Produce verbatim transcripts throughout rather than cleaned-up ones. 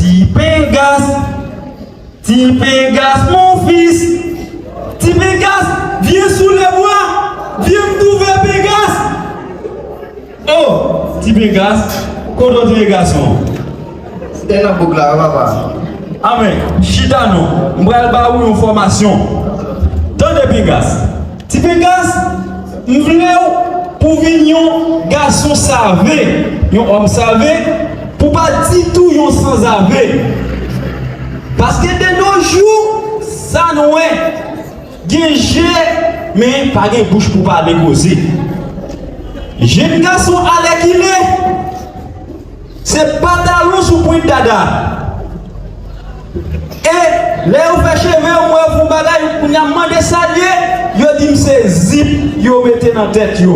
Ti Pengas, ti Pengas, mon fils. Ti Pengas, viens sous les bois, viens m twouve Pengas. Oh, ti Pengas, kote w ti Pengas ou? Te nan bouk la, papa. Amèn. Chita non. M pral ba ou yon fòmasyon. Tande Pengas. Ti Pengas, m vle w pou vin yon gason save, yon òm save, pou pa ditou yon sanzave. Paske de nos jours, sa n wè, gen je, men pa gen bouch pou pale koze. Jenn gason alèkile, se pantalon sou pwent dada. E lè yo fè cheve, yo mwen fè yon bagay, kounye a m mande sa l ye, yo di m se zip yo mete nan tèt yo.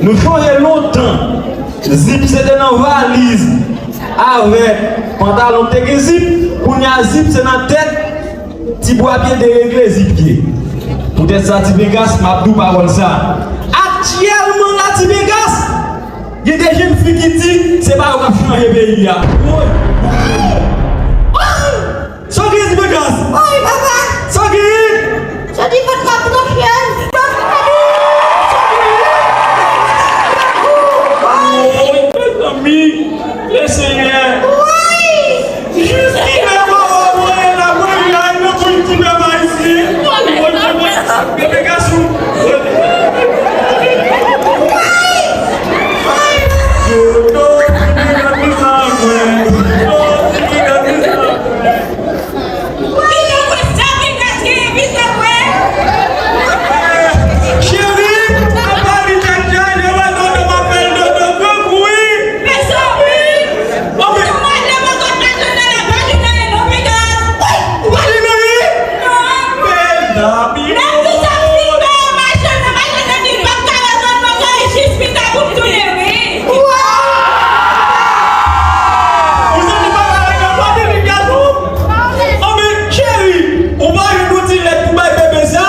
Nou chonje lontan, zip se te nan valiz avèk pantalon ki te gen zip, kounye a zip se nan tèt, ti bwa pye deregle zip ye. Poutèt sa, ti Pengas, m ap di w pawòl sa. Aktyèlman la, ti Pengas, gen de jèn fi ki di se pa yo k ap chanje peyi a. Woy! Sa w genyen, ti Pengas? Woy, papa! Sa w genyen? Sa w di, vant m ap gonfle. Sa w genyen? Woy, mezanmi, Lesenyè! Woy! Jis kilè w ap voye la, mwen la, e nan bouch ti pèp ayisyen. Bebe gason. Yo, yo, ti piga mizan mwen. Yo, ti piga mizan mwen. Cheri, apa li tèt chaje, wè dodo m ap fè l dodo grankou wi. Mezanmi! Ou tou mal nan mòkòt la jounen la, pa li nan yen non, piga. Ou pa li nan yen? Non. Mezanmi! Nan ki sa m fin fè an machann nan, machann nan di l p ap ka revann mòkòt li jis piga pou m tounen wi. Ou santi pa ka revann mòkòt li piga tou? Anben, cheri, ou pa jwenn yon ti lèt pou bay bebe sa?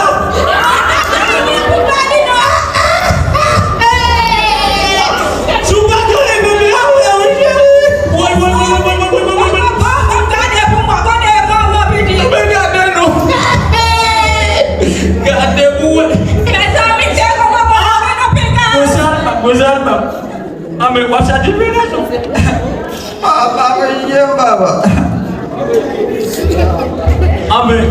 Si w pa konnen bebe a, ou wè wi, cheri. Woy, woy, woy. Gade pou mwen, gade non. Gade pou mwen. Mezanmi, se kòman mwen pa wè non, piga. Mwen se Alba, mwen se Alba. Anben, w ap chache fè rezon. Papa, men jem, papa. Anben,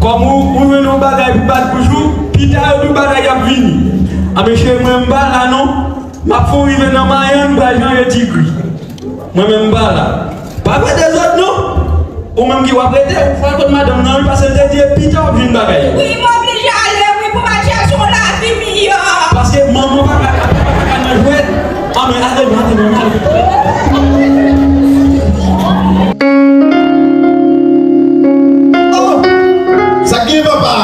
kòm ou, ou jwenn yon bagay pou bat bouch ou, pita yo di w bagay y ap vini. Anben, cheri, mwen m pa la non. M ap fè w rive nan Mayann, m pral chanje tigri. Mwen menm m pa la. Pa fè dezòd non. Ou menm ki w ap rete, ou fè kot madanm nan wi, paske l te di epi pita w ap jwenn bagay yo. Wi, m oblije ale wi pou m al chèche yon lavi miyò. Paske manman pa ka, papa pa ka nan jwèt. Anben, ale non, ale non, ale. Oh! Sa k gen papa?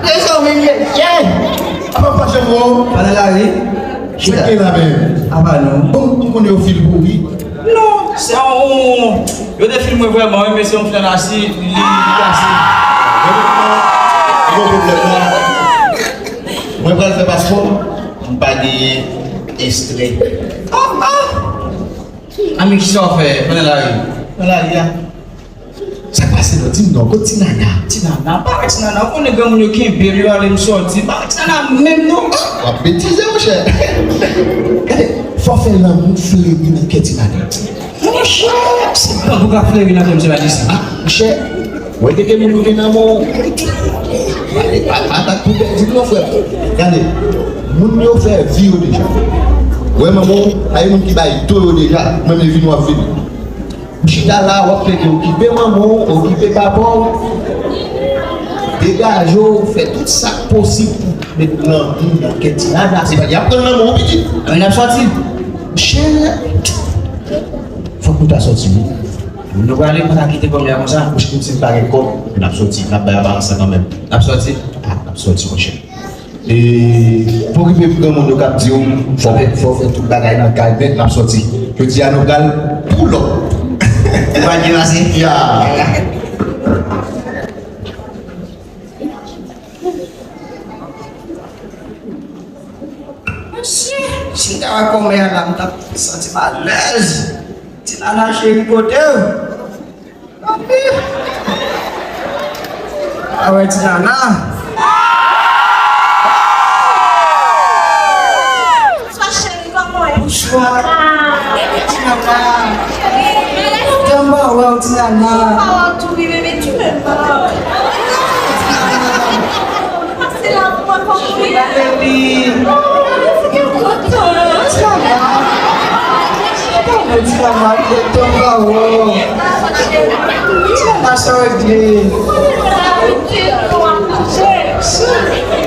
Mezanmi, ye, ye. Apa pa janm wè w? Pa nan lari. Sa k gen la menm? Apa non. Bon, m konnen yo fil pou ou wi. Non, se yon, yo te fil mwen vrèman wi, men se yon flè nasi, li, li kase. Bon pwoblèm la. Mwen pral fè paspò m, m pa genyen ekstrè. Ah, ah. Ami, kisa w fè? Konnen lari. Nan lari a. Sa k pase non? Di m non, kot ti Nana? Ti Nana? Pa wè ti Nana, ou konnen granmoun yo kenbe m, yo ale m sòti. Pa wè ti Nana menm non. W ap betize, monchè. Gade, fò w fè lanmou fleri nan kè ti Nana. Monchè, se bambou k ap fleri nan kè m, se pa disi. Ah, monchè, wè, gen moun ou gen nan men w. Pale pa, pa, pa pou pèdi non, frè. Gade, moun yo fè vi yo deja. Wè, manman w, ay moun ki bay do yo deja, mwen, men vini, w ap vini. Ou chita la, w ap plede okipe manman w, okipe papa w. Degaje w, fè tout sa k posib pou met lanmou nan kè ti Nana. Se pa y ap pran lanmou, pitit. Anben, n ap sòti. Monchè, fòk nou ta sòti, wi. Nou prale, nou pa ka kite kòm ya konsa. Monchè, menm si n pa gen kòb, n ap sòti. N ap bay aparans lan kanmenm. N ap sòti? Ah, n ap sòti, monchè. E pou okipe granmoun yo k ap di w, fò w fè, fò w fè tout bagay nan kay nèt, n ap sòti. Jodi a, nou pral pou lòt. Ou pa gen pase? Ya. Mesye, si m ta wè kòmè a la, m t ap santi m alèz. Ti Nana cheri kote w? Anpil. Awe Ti Nana. Bonswa cheri, kòman w ye? Bonswa. Ti Nana. Tann m pa wè w Ti Nana. Pase la pou mwen konprann. Baby. Ti Nana. Ti Nana, Ti Nana, li te tonbe anwo. Ti Nana, sa w regle?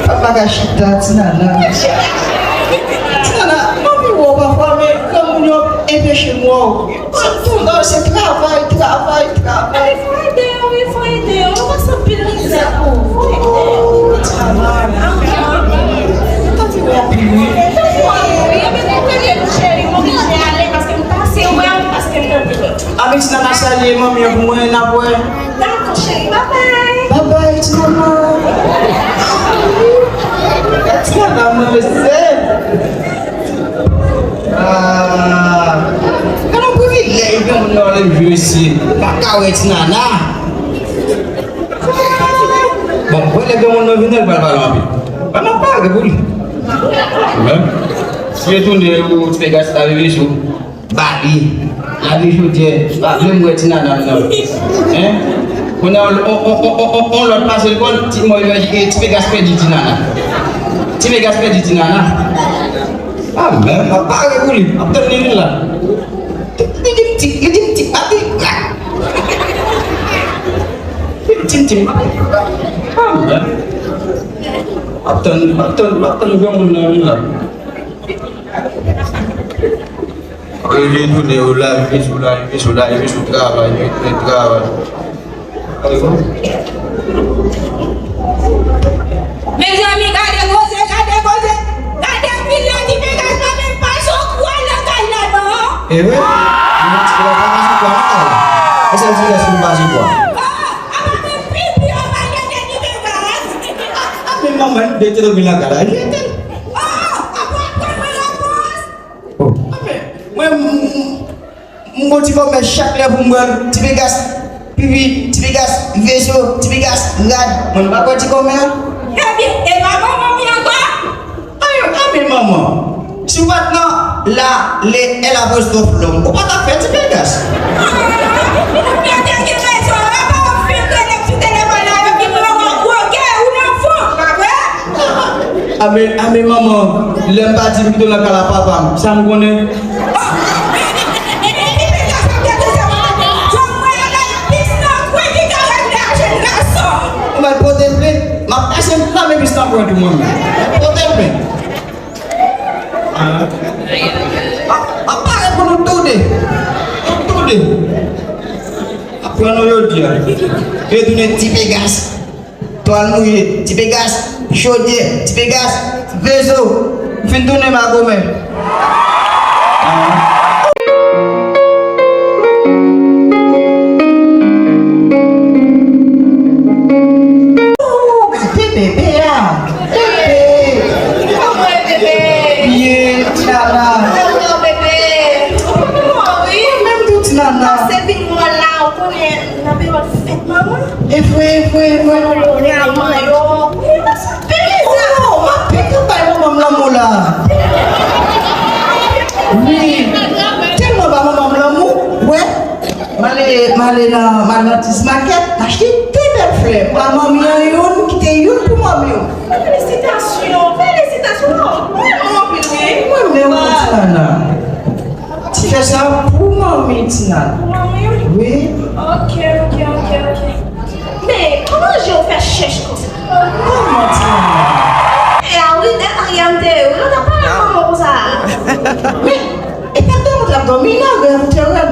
Papa ka chita, Ti Nana. Ti Nana, m anvi wè w pafwa, men granmoun yo enpeche m wè w. Se travay, travay, travay. Fò ede yo, wi, fò ede yo. Yo pase anpil mizè pou. Fò ede yo. Travay. Tanpri, wi. Tanpri, wi. Ebyen, nou konnen, cheri, m oblije ale paske m pase wè w, paske m tanpri. Ann met Ti Nana salye manmi an pou mwen, n ap wè. Dakò, cheri, babay. Babay, Ti Nana. Ti Nana, mwen, mesye. Ah, gade yon privilèj granmoun nan leve mesye. Pa ka wè Ti Nana. Bon, mwen lè granmoun nan vini, l pral pale anpil. Mwen m ap pale pou li. Mwen menm, si yo tounen ou Ti Pegas lave veso, bale, lave chodyè, pa vle m wè Ti Nana nan. Hein? Kounye a, on, on, on, on, on, on lòt pase l konn, ti, mwen, e, Ti Pegas pèdi Ti Nana. Ti Pegas pèdi Ti Nana. Ah, men, m ap pare pou li. M ap tann li vin la. Li di m ti, li di m ti, ap di, ah. Li di m ti, m ap di, ah, men. M ap tann, m ap tann, m ap tann granmoun nan vin la. Rele tounen, ou lave, ou lave, ou lave, ou travay, ou travay. Mezanmi, gade koze, gade koze, gade villa Ti Pegas pa menm pase yon kwa nan kay la non. E vre? Ti Pegas pa pase yon kwa nan kay la. E sa Ti Pegas pa pase yon kwa? Oh, apa menm pipi yo pa gade Ti Pegas. A, a, men manman, de te nan kay la, jete. Oh, apa pran mwen lapòs? Oh. Mwen, m, m, m gon ti kòmès chak lè pou m pran Ti Pegas pipi, Ti Pegas veso, Ti Pegas rad. Mwen m pa pran ti kòmè a. Ebyen, e pa manman m ankò? Anben, anben manman. Si w pa t nan la, le, L apostwòf lòm, ou pa t ap fè Ti Pegas. Ou te gen rezon, e pa w fin rele m sou telefòn la, yo ki pran w gwo kè, ou nan fon, pa vre? Anben, anben manman, lè m pa di m pito nan kay la papa m, sa m konnen? Ou mèt pote m plent, m ap pase m nan men pis nan pwen tou mwen menm. Pote m plent. Ah. Ap, ap pare pou nou toude. Nou toude. Ap pran nou jodi a. Retounen Ti Pegas. Twal mouye, Ti Pegas, chodyè, Ti Pegas, veso, m fin tounen makomè. Oh, gade bebe a, bebe. Kòman e bebe? Byen, Ti Nana. Kòman bebe? Kòman wi? Menm tou Ti Nana. Pase vin wè la, ou konnen. N ap fè fèt manman. E vre, e vre, e vre. Manman yo. Wi, paske anpil mizè. Oh, m ap pete bay manman m lanmou la. Wi. Tèlman ba manman m lanmou, wè. M ale, m ale nan, m al nan Tis Makèt, m achte de bèl flè. Ba manmi an youn, kite youn pou manmi w. Felisitasyon, felisitasyon. Mwen renmen w anpil, wi. Mwen menm, Ti Nana. Ti fè sa pou manmi Ti Nana. Pou manmi w? Wi. Ok, ok, ok, ok. Men, kòman je w fè chèch konsa? Kòman Ti Nana? E a wi, dèyè Mariam te ye, wi, nou t ap pale ak manman w konsa. Men, e pa t dòmi, w t ap dòmi nan rèv, ou te rèv.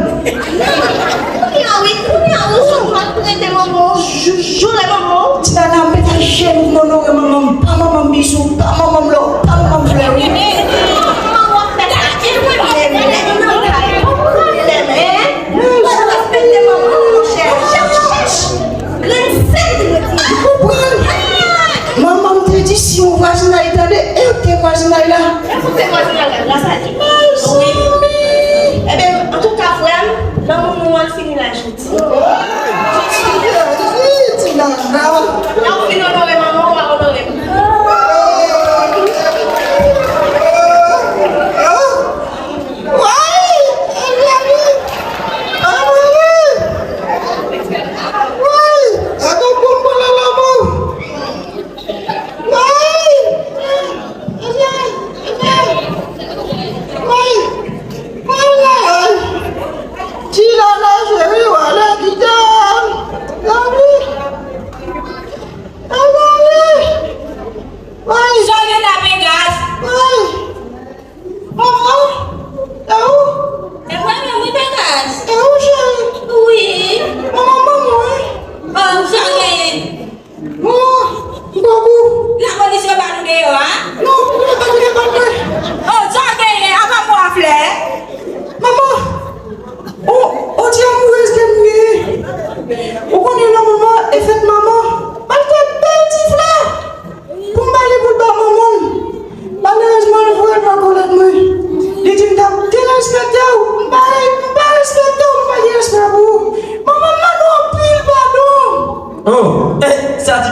Kounye a wi, kounye a ou sonje w ap rete manman w, jou, jou lè manman w. Ti Nana, m pete je m, m onore manman m, ba manman m bizou, ba manman m love, ba manman m flè, wi. Kòman w ap fè sa? E mwen menm, lè m nan kay, pwoblèm, hein? Fò w respekte manman w, monchè. Chèch, chèch. Grenn sèl li mete. Ou konprann? Manman m te di si yon vwazinay tande, e ou te vwazinay la. E ou te vwazinay la, la sa di. Mezanmi. Ebyen, antouka, frè m,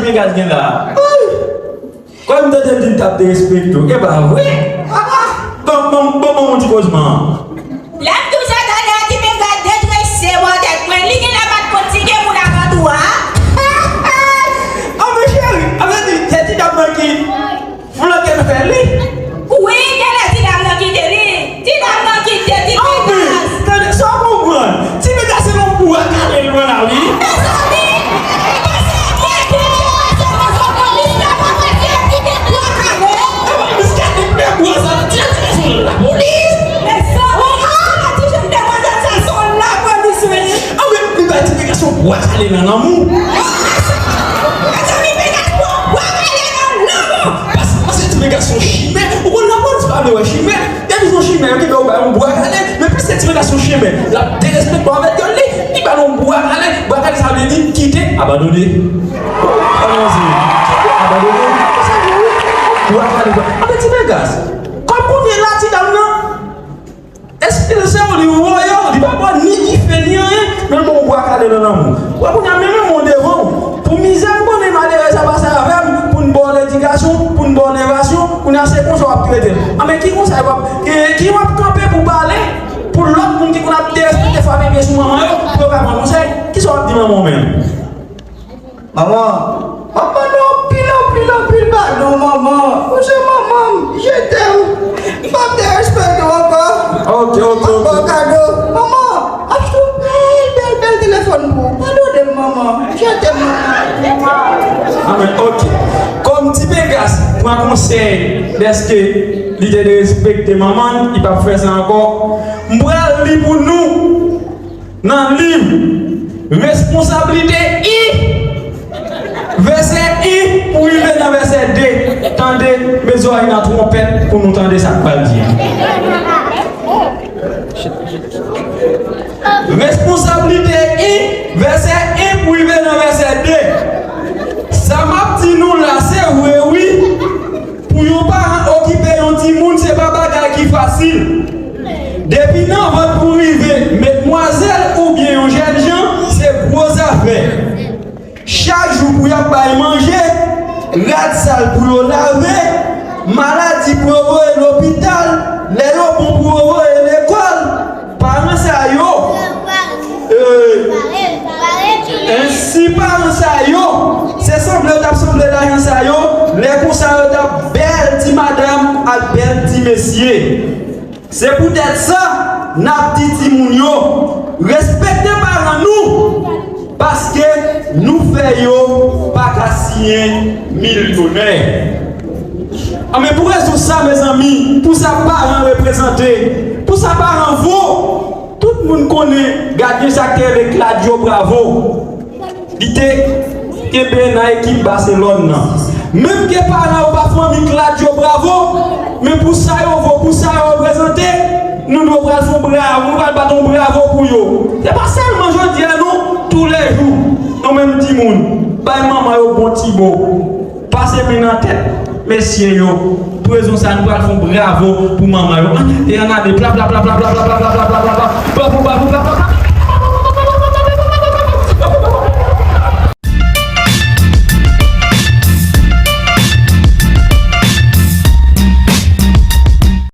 Ti Bengaz gen la. Kòm m tande l di l t ap derespekte w. E pa vre? Bon, bon, bon, bon, ti kozman. Lè m di w sa talè a, Ti Bengaz detrese bò tèt mwen. Li genlè pa t konn si gen moun alantou a. An, men cheri, sa vle di, se ti dam nan ki flanke m fè li. Wi, genlè ti dam nan kite li. Ti dam nan kite Ti Bengaz. Tande, sa w konprann? Ti Bengaz se yon bwa kale l pran la, wi. Mezanmi, Anben, li bay Ti Bengaz yon bwa kale nan lanmou. Mezanmi, Bengaz pran bwa kale nan lanmou. Paske, paske Ti Bengaz se yon chimè. Ou konn lapolis pa vle wè chimè. Depi se yon chimè, yo kenbe w bay yon bwa kale. Men piske Ti Bengaz se yon chimè, l ap derespekte w avèk dyòl li. Li ba l yon bwa kale. Bwa kale sa vle di kite, abandone. Kite, abandone. Bwa kale, bwa. Anben, Ti Bengaz, kòm kounye la, ti dam nan, espil sa yo, li voye w, li pa ba w ni dife, ni anyen, men l ba w bwa kale nan lanmou. W ap kounye a, men menm ou devan w. Pou mizè m konnen malerèz sa pase avè m, pou n ba w ledikasyon, pou n ba w levasyon, kounye a se konsa w ap trete l. Anben, ki konsèy w ap, ki, ki w ap kanpe pou pale, pou lòt moun ki konn ap derespekte, frape pye sou manman yo, pou yo ka pran konsèy? Kisa w ap di manman w menm? Manman, m ap mande w anpil, anpil, anpil padon, manman. Ou se manman m, je t'aime. M p ap derespekte w ankò. Ok, ok, ok. Ankò kado. Manman, achte yon bèl, bèl, bèl telefòn pou ou. Padone m, manman. Je t'aime, manman. Anben, ok. Kòm Ti Bengaz pran konsèy dèske li te derespekte manman l, li p ap fè sa ankò. M pral li pou nou. Nan liv Responsablite I, vèsè I pou rive nan vèsè de. Tande, met zòrèy nan twonpèt pou nou tande sa k pral di a. Responsablite I, vèsè I pou rive nan vèsè de. Sa m ap di nou la, se vre, wi. Pou yon paran okipe yon timoun, se pa bagay ki fasil. Depi nan vant pou rive metmwazèl oubyen yon jènjan, se gwo zafè. Chak jou pou y ap bay manje, rad sal pou yo lave, maladi pou yo voye lopital, lè yo bon pou yo voye lekòl. Paran sa yo, e, ensi paran sa yo, se sanble yo t ap sanble lajan sa yo, lè konsa yo t ap bèl ti madanm ak bèl ti mesye. Se poutèt sa, n ap di timoun yo, respekte paran nou, paske nou fè yo pa ka siyen milyonè. Anben, pou rezon sa, mezanmi, pou sa paran reprezante, pou sa paran vo, tout moun konnen, gadyen sa k te rele Claudio Bravo. Li te kenbe nan ekip Barcelone nan. Menm ke paran yo pa fanmi Claudio Bravo, men pou sa yo vo, pou sa yo reprezante, nou dwe pral fè yon bravo, nou pral bat yon bravo pou yo. Se pa sèlman jodi a non, toulèjou, nou menm timoun, bay manman yo bon ti mo. Pase men nan tèt mesye yo. Pou rezon sa, nou pral fè yon bravo pou manman yo. Ann, e ann ale, pla, pla, pla.